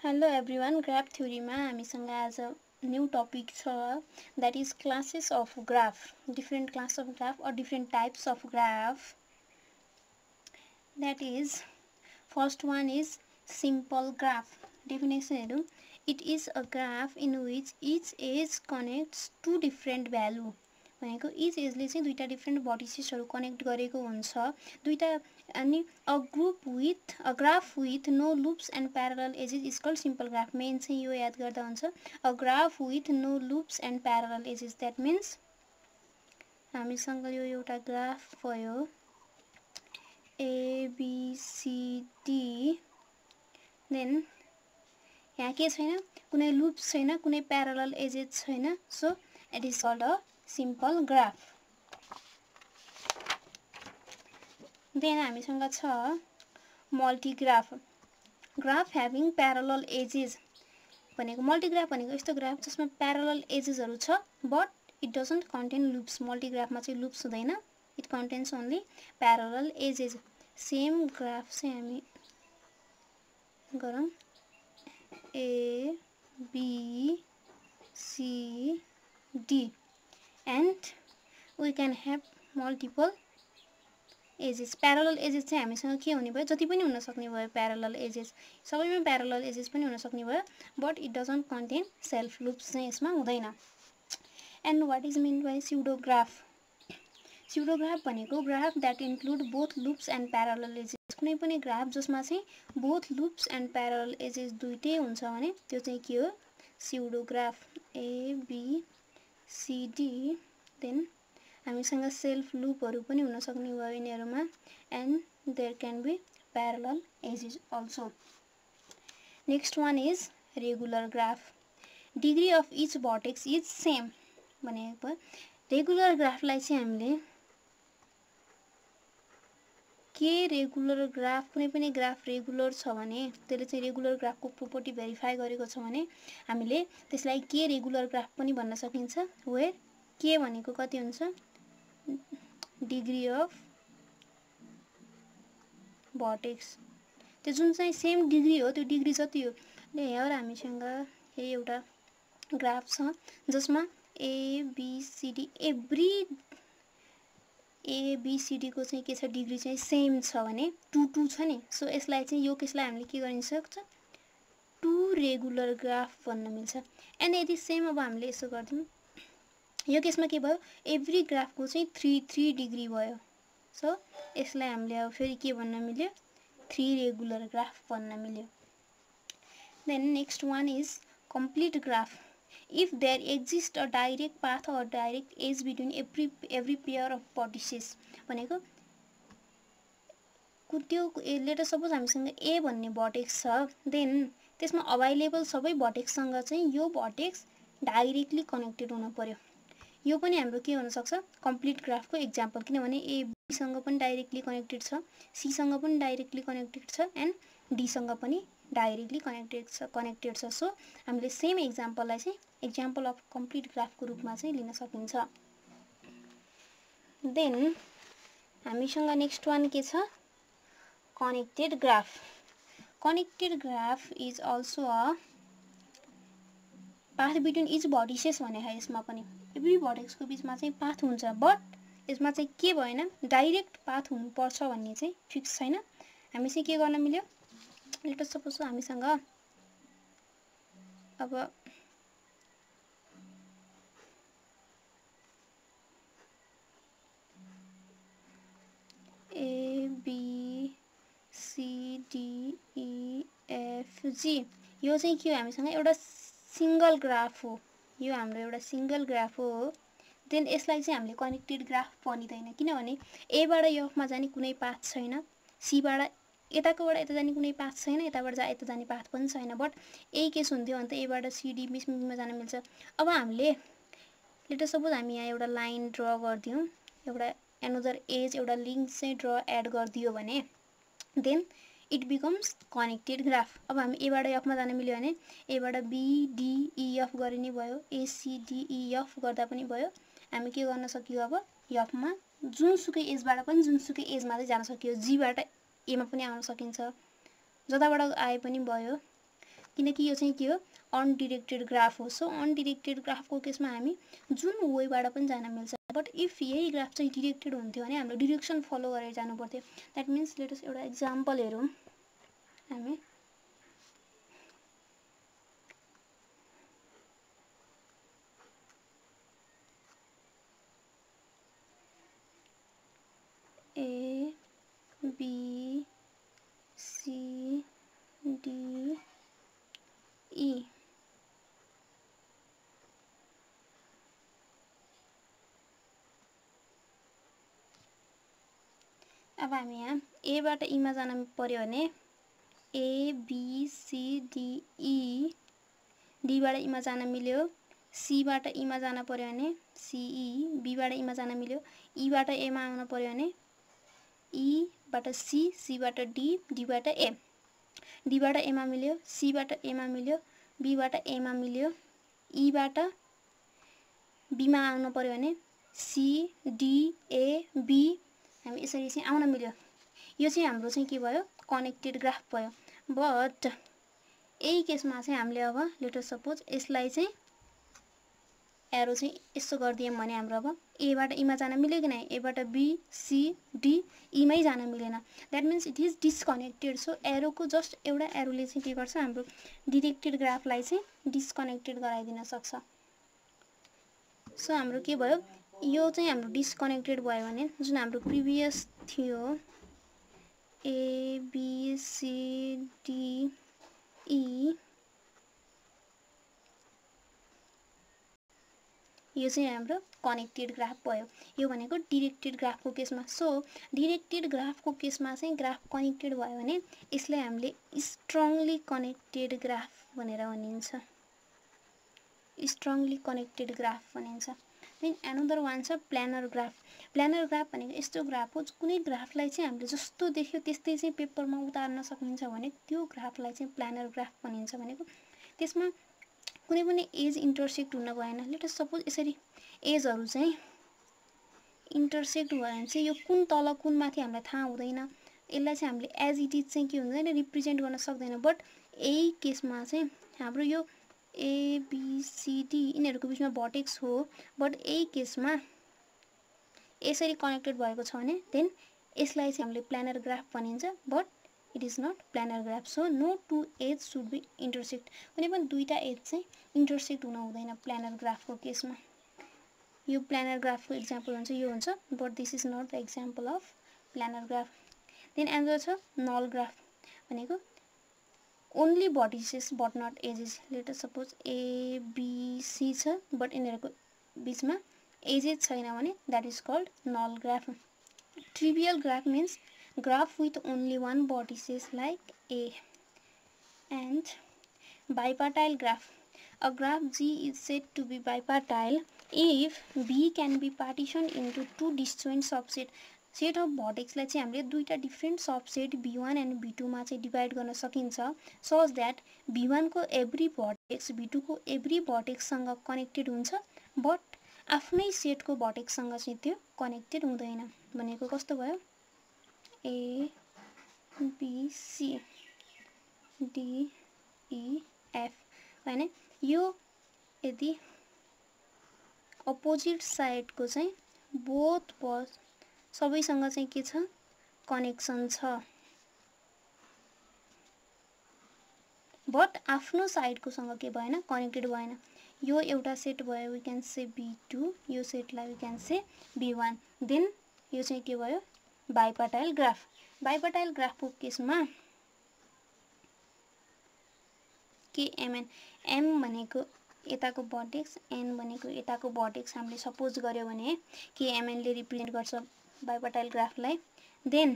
Hello everyone, graph theory मा हामीसँग आज new topic छ, that is classes of graph, different class of graph or different types of graph. That is, first one is simple graph. Definition हेरौं, it is a graph in which each edge connects two different value. भनेको each edge ले चाहिँ दुईटा different vertices हरु connect गरेको हुन्छ. दुईटा अनि a graph with no loops and parallel edges is called simple graph. Main चाहिँ यो याद गर्दा हुन्छ. A graph with no loops and parallel edges, that means हामीसँग यो एउटा graph भयो A B C D, then यहाँ के छैन, कुनै loops छैन, कुनै parallel edges छैन, so it is called a simple graph. Then हामीसँग छ multigraph. Graph having parallel edges. भनेको multigraph भनेको यस्तो graph जसमा parallel edges हरु छ, but it doesn't contain loops. Multigraph मा चाहिँ loops हुँदैन. It contains only parallel edges. Same graph चाहिँ हामी गरौँ A B C D, and we can have multiple edges. Parallel edges चाहिँ हामीसँग के हुने भयो, जति पनि हुन सक्ने भयो parallel edges. सबैमा parallel edges पनि हुन सक्ने भयो, but it doesn't contain self loops चाहिँ यसमा हुँदैन. And what is meant by pseudograph? Pseudograph भनेको graph that include both loops and parallel edges. कुनै पनि graph जसमा चाहिँ both loops and parallel edges दुईटै हुन्छ भने त्यो चाहिँ के हो, pseudograph. A B C D, then हामीसँग self loop हरु पनि हुन सक्ने भयो यिनीहरुमा, and there can be parallel edges also. Next one is regular graph. Degree of each vertex is same. भनेको regular graph लाई चाहिँ हामीले के रेगुलर ग्राफ, कुनै पनि ग्राफ रेगुलर छ भने त्यसले चाहिँ रेगुलर ग्राफको प्रोपर्टी भेरिफाई गरेको छ भने हामीले त्यसलाई के रेगुलर ग्राफ पनि भन्न सकिन्छ, वेयर के भनेको कति हुन्छ, डिग्री अफ भर्टेक्स. त्यो जुन चाहिँ सेम डिग्री हो त्यो डिग्री जति हो. यहाँ हामीसँग यही एउटा ग्राफ छ जसमा A B C D every A B C D को चाहिँ के छ, डिग्री चाहिँ सेम छ भने 2 2 छ नि. सो यसलाई चाहिँ यो केसलाई हामीले के गर्न सक्छ, टु रेगुलर ग्राफ भन्न मिल्छ. एन्ड यदि सेम अब हामीले यसो गर्दियौं, यो केसमा के भयो, एभ्री ग्राफको चाहिँ 3 3 डिग्री भयो. सो यसलाई हामीले अब फेरि के भन्न मिल्यो, 3 रेगुलर ग्राफ भन्न मिल्यो. Then next one is complete graph. If there exists a direct path or direct edge between every pair of vertices, भनेको त्यो let us suppose हामीसँग A भन्ने vertex छ, then त्यसमा अभाइलेबल सबै vertex सँग चाहिँ यो vertex डाइरेक्टली कनेक्टेड हुन पर्यो. यो पनि हाम्रो के हुन सक्छ, कम्प्लिट ग्राफको एक्जाम्पल, किनभने A B सँग पनि डाइरेक्टली कनेक्टेड छ, C सँग पनि डाइरेक्टली कनेक्टेड छ, एन्ड D सँग पनि डाइरेक्टली कनेक्टेड छ. सो हामीले सेम एक्जाम्पललाई चाहिँ एक्जाम्पल अफ कम्प्लिट ग्राफको रूपमा चाहिँ लिन सकिन्छ. देन हामीसँग नेक्स्ट वान के छ, connected graph. Connected graph is also a path between each vertices भने है. यसमा पनि एभ्री भर्टेक्सको बीचमा चाहिँ पाथ हुन्छ, बट यसमा चाहिँ के भएन, डाइरेक्ट पाथ हुनुपर्छ भन्ने चाहिँ फिक्स छैन. हामी चाहिँ के गर्न मिल्यो, लेट अस सपोज हामीसँग अब A B C D E F G, यो चाहिँ के हो, हामीसँग एउटा सिंगल ग्राफ हो. यो हाम्रो एउटा सिंगल ग्राफ हो. देन यसलाई चाहिँ हामीले कनेक्टेड ग्राफ भनिदैन, किनभने A बाट F मा जाने कुनै पाथ छैन, C बाट यताकोबाट यता जाने कुनै पाथ छैन, यताबाट यता जाने पाथ पनि छैन. बट यही केस हुन्थ्यो भने त A बाट C D बीचमा जान मिल्छ. अब हामीले लेट अस सपोज हामी यहाँ एउटा लाइन ड्र गर्दियौं, एउटा एनदर एज एउटा लिंक चाहिँ ड्र एड गरिदियो भने then it becomes connected graph. अब हामी A बाट F मा जान मिल्यो भने A बाट B D E F गरे नि भयो, A C D E F गर्दा पनि भयो. हामी के गर्न सकियो, अब F मा जुनसुकै एज बाट पनि जुनसुकै एज मा चाहिँ जान सकियो. G बाट A मा पनि आउन सकिन्छ, जताबाट आए पनि भयो. किनकि यो चाहिँ के हो अनडिरेक्टेड ग्राफ हो। सो अनडिरेक्टेड ग्राफको केसमा हामी जुन वेबाट पनि जान मिल्छ। बट इफ यही ग्राफ चाहिँ डिरेक्टेड हुन्थ्यो भने हाम्रो डिरेक्सन फलो गरेर जानु पर्थ्यो। द्याट मिन्स लेट अस एउटा एक्जाम्पल हेरौँ हामी। A B C D E अब हामी यहाँ A बाट E मा जान पर्यो भने A B C D E, D बाट E मा जान मिल्यो, C बाट E मा जान पर्यो भने C E, B बाट E मा जान मिल्यो, E बाट A मा आउन पर्यो भने E बाट C, C बाट D, D बाट A, D बाट A मा मिल्यो, C बाट A मा मिल्यो, B बाट A मा मिल्यो, E बाट B मा आउन पर्यो भने C D A B हामी यसरी चाहिँ आउन मिल्यो। यो चाहिँ हाम्रो चाहिँ के भयो कनेक्टेड ग्राफ भयो। बट यही केसमा चाहिँ हामीले अब लेट अस सपोज यसलाई चाहिँ एरो चाहिँ यसो गरिदियौँ भने हाम्रो अब ए बाट ई मा जान मिल्यो कि नै, ए बाट बी सी डी ई मै जान मिलेन। That means it is disconnected. So एरोको जस्ट एउटा एरोले चाहिँ के गर्छ हाम्रो डिरेक्टेड ग्राफलाई चाहिँ डिस्कनेक्टेड गराइदिन सक्छ। सो हाम्रो के भयो यो चाहिँ हाम्रो डिस्कनेक्टेड भयो भने जुन हाम्रो प्रिभियस थियो A B C D E यो चाहिँ हाम्रो कनेक्टेड ग्राफ भयो। यो भनेको डिरेक्टेड ग्राफको केसमा। सो डिरेक्टेड ग्राफको केसमा चाहिँ ग्राफ कनेक्टेड भयो भने यसलाई हामीले स्ट्रङली कनेक्टेड ग्राफ भनेर भनिन्छ। स्ट्रङली कनेक्टेड ग्राफ भनिन्छ। देन एनदर वान छ प्लानर ग्राफ। प्लानर ग्राफ भनेको यस्तो ग्राफ हो कुनै ग्राफलाई चाहिँ हामीले जस्तो देख्यो त्यस्तै चाहिँ पेपरमा उतार्न सकिन्छ भने त्यो ग्राफलाई चाहिँ प्लानर ग्राफ भनिन्छ। भनेको त्यसमा कुनै पनि एज इन्टरसेक्ट हुन भएन। लेट अस सपोज यसरी एजहरू चाहिँ इन्टरसेक्ट भयो भने चाहिँ यो कुन तल कुन माथि हामीलाई थाहा हुँदैन। यसलाई चाहिँ हामीले एज इट इज चाहिँ के हुँदैन रिप्रेजेन्ट गर्न सक्दैन। बट यही केसमा चाहिँ हाम्रो यो एबिसिडी यिनीहरूको बिचमा भर्टेक्स हो। बट यही केसमा यसरी कनेक्टेड भएको छ भने देन यसलाई चाहिँ हामीले प्लानर ग्राफ भनिन्छ। But it is not planar graph. So no two edge should be intersect. कुनै पनि दुईटा एज चाहिँ इन्टरसेक्ट हुन हुँदैन प्लानर ग्राफको केसमा। यो प्लानर ग्राफको इक्जाम्पल हुन्छ यो हुन्छ। But this is not the example of planar graph. Then answer छ नल ग्राफ भनेको only vertices but not edges. Let us suppose ABC छ बट यिनीहरूको बिचमा एजेस छैन भने that is called null graph. Trivial graph means graph with only one vertices like A. And bipartite graph. A graph G is said to be bipartite if B can be partitioned into two disjoint subsets. Set of भर्टेक्सलाई चाहिँ हामीले दुईटा different subset B1 and B2 मा चाहिँ divide गर्न सकिन्छ such that B1 को every vertex B2 को एभ्री भर्टेक्ससँग कनेक्टेड हुन्छ बट आफ्नै सेटको भर्टेक्ससँग चाहिँ त्यो कनेक्टेड हुँदैन। भनेको कस्तो भयो A B C D E F हैन। यो यदि अपोजिट साइडको चाहिँ बोथ सबैसँग चाहिँ के छ कनेक्सन छ बट आफ्नो साइडको सँग के भएन कनेक्टेड भएन। यो एउटा सेट भयो वी क्यान से B2, यो सेटलाई we can say B1। Then यो चाहिँ के भयो बाइपार्टाइल ग्राफ। बाइपार्टाइल ग्राफको केसमा KMN M भनेको यताको भर्टेक्स N भनेको यताको भर्टेक्स हामीले सपोज गर्यो भने KMN ले रिप्रेजेन्ट गर्छ बाइपार्टाइल ग्राफलाई। Then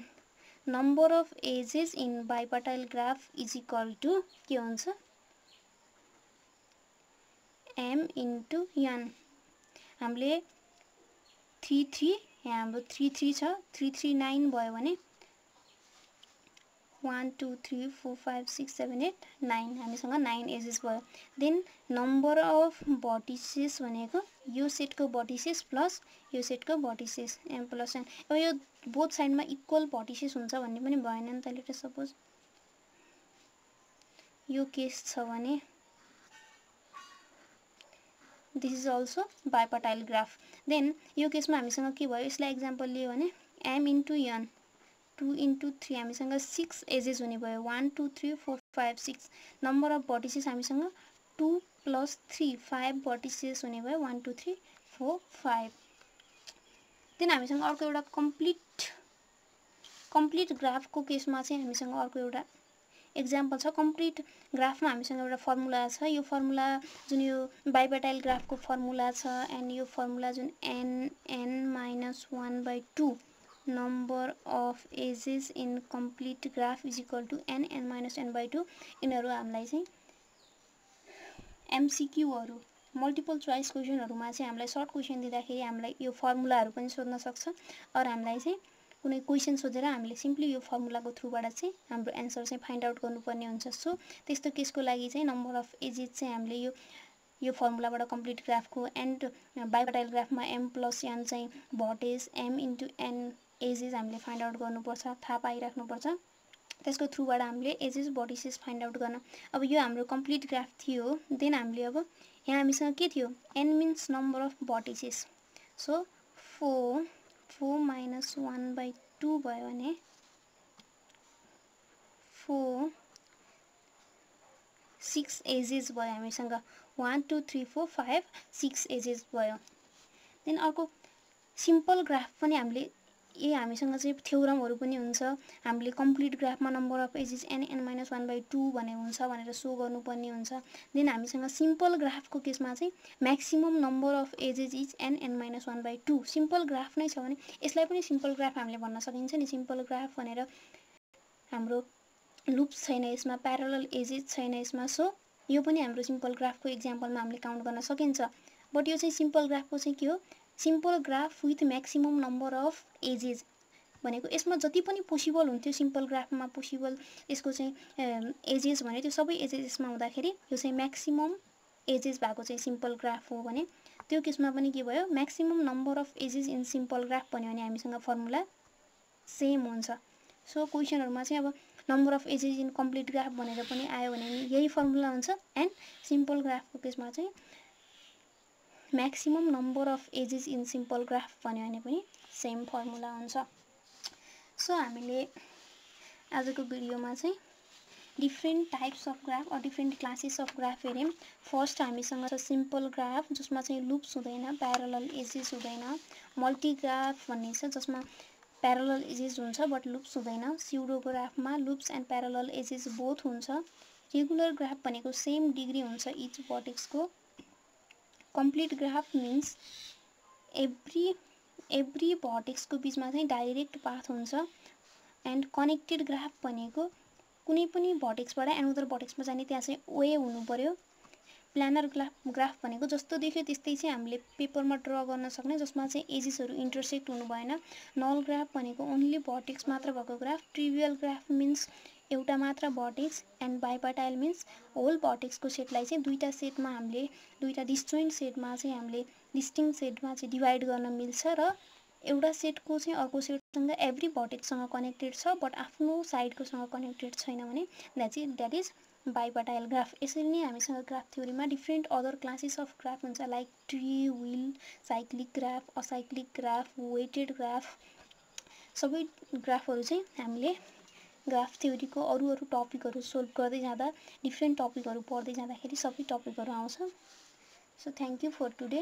number of edges in bipartite graph is equal to के हुन्छ M इन्टु N। हामीले 3 यहाँ हाम्रो 3 छ 3 9 भयो भने 1 2 3 4 5 6 7 8 9 हामीसँग 9 एजेस भयो। देन नम्बर अफ भर्टिसेस भनेको यो सेटको भर्टिसेस प्लस यो सेटको भर्टिसेस M प्लस N। अब यो बोथ साइडमा इक्वल भर्टिसेस हुन्छ भन्ने पनि भएन नि त। लेट अस सपोज यो केस छ भने this is also bipartite graph. Then यो केसमा हामीसँग के भयो, यसलाई एक्जाम्पल लियो भने m इन्टु n 2 इन्टु 3 हामीसँग 6 एजेस हुने भयो। 1 2 3 4 5 6 नम्बर अफ भर्टिसेस हामीसँग 2 + 3 5 भर्टिसेस हुने भयो। 1 2 3 4 5। देन हामीसँग अर्को एउटा कम्प्लिट ग्राफको केसमा चाहिँ हामीसँग अर्को एउटा एक्जाम्पल छ। कम्प्लिट ग्राफमा हामीसँग एउटा फर्मुला छ। यो फर्मुला जुन यो बाइपार्टाइल ग्राफको फर्मुला छ एन्ड यो फर्मुला जुन n(n-1/2) number of edges in complete graph is equal to n(n-n/2) यिनीहरू हामीलाई चाहिँ एमसीक्यूहरू मल्टिपल चोइस क्वेसनहरुमा चाहिँ हामीलाई सर्ट क्वेसन दिँदाखेरि हामीलाई यो फर्मुलाहरू पनि सोध्न सक्छ। और हामीलाई चाहिँ कुनै क्वेसन सोधेर हामीले सिम्पली यो फर्मुलाको थ्रुबाट चाहिँ हाम्रो एन्सर चाहिँ फाइन्ड आउट गर्नुपर्ने हुन्छ। सो त्यस्तो केसको लागि चाहिँ नम्बर अफ एजेस चाहिँ हामीले यो फर्मुलाबाट कम्प्लिट ग्राफको एन्ड बाइपार्टाइल ग्राफमा m + n चाहिँ भर्टेज m इन्टु n एजेस हामीले फाइन्ड आउट गर्नुपर्छ, थाहा पाइराख्नुपर्छ। त्यसको थ्रुबाट हामीले एजेस भर्टिसेस फाइन्ड आउट गर्न। अब यो हाम्रो कम्प्लिट ग्राफ थियो। देन हामीले अब यहाँ हामीसँग के थियो, n means number of vertices. So 4 -1/2 भयो भने 4 6 एजेस भयो हामीसँग। 1 2 3 4 5 6 एजेस भयो। देन अर्को सिम्पल ग्राफ पनि हामीले हामीसँग चाहिँ थ्योरमहरु पनि हुन्छ। हामीले कम्प्लिट ग्राफमा नम्बर अफ एजेस n(n-1/2) भने हुन्छ भनेर सो गर्नुपर्ने हुन्छ। देन हामीसँग सिम्पल ग्राफको केसमा चाहिँ maximum number of edges is n(n-1/2). Simple graph नै छ भने यसलाई पनि सिम्पल ग्राफ हामीले भन्न सकिन्छ नि। सिम्पल ग्राफ भनेर हाम्रो लुप्स छैन यसमा, प्यारलल एजेस छैन यसमा। सो यो पनि हाम्रो सिम्पल ग्राफको एक्जाम्पलमा हामीले काउन्ट गर्न सकिन्छ। बट यो चाहिँ सिम्पल ग्राफको चाहिँ के हो, simple graph with maximum number of edges भनेको यसमा जति पनि पोसिबल हुन्थ्यो सिम्पल ग्राफमा पोसिबल यसको चाहिँ एजेस भने त्यो सबै एजेसमा हुँदाखेरि यो चाहिँ म्याक्सिमम एजेस भएको चाहिँ सिम्पल ग्राफ हो भने त्यो केसमा पनि के भयो, maximum number of edges in simple graph भन्यो भने हामीसँग फर्मुला सेम हुन्छ। सो क्वेसनहरुमा चाहिँ अब number of edges in complete graph भनेर पनि आयो भने यही फर्मुला हुन्छ। एन्ड सिम्पल ग्राफको केसमा चाहिँ maximum number of edges in simple graph भन्यो भने पनि सेम फर्मुला हुन्छ। सो हामीले आजको भिडियोमा चाहिँ different types of graph or different classes of graph हेर्यौं। फर्स्ट हामीसँग छ सिम्पल ग्राफ जसमा चाहिँ लुप्स हुँदैन, प्यारलल एजेस हुँदैन। मल्टी ग्राफ भन्ने छ जसमा प्यारलल एजेस हुन्छ बट लुप्स हुँदैन। स्युडो ग्राफमा loops and parallel edges both हुन्छ। रेगुलर ग्राफ भनेको सेम डिग्री हुन्छ इच भर्टेक्सको। कम्प्लिट ग्राफ मिन्स एभ्री भर्टेक्सको बीचमा चाहिँ डाइरेक्ट पाथ हुन्छ। एन्ड कनेक्टेड ग्राफ भनेको कुनै पनि भर्टेक्सबाट एनदर भर्टेक्समा जाने त्यहाँ चाहिँ वे हुनु पर्यो। प्लानर ग्राफ भनेको जस्तो देख्यो त्यस्तै चाहिँ हामीले पेपरमा ड्र गर्न सक्ने जसमा चाहिँ एजेसहरु इन्टरसेक्ट हुनु भएन। नल ग्राफ भनेको ओन्ली भर्टेक्स मात्र भएको ग्राफ। ट्रिभियल ग्राफ मिन्स एउटा मात्र भर्टेक्स। एन्ड बाइपार्टाइल मिन्स होल भर्टेक्सको सेटलाई चाहिँ दुईटा सेटमा हामीले दुईटा डिस्जोइन्ट सेटमा चाहिँ हामीले डिस्टिङ सेटमा चाहिँ डिभाइड गर्न मिल्छ र एउटा सेटको चाहिँ अर्को सेटसँग एभ्री भर्टेक्ससँग कनेक्टेड छ बट आफ्नो साइडकोसँग कनेक्टेड छैन भने द्याट इज बाइपार्टाइल ग्राफ। यसरी नै हामीसँग ग्राफ थ्योरीमा different other classes of graph हुन्छ like tree, wheel, cyclic graph, acyclic graph, weighted graph. सबै ग्राफहरु चाहिँ हामीले ग्राफ थ्योरीको अरु टपिकहरु सोल्भ गर्दै जाँदा डिफ्रेन्ट टपिकहरु पढ्दै जाँदाखेरि सबै टपिकहरु आउँछ। So thank you for today.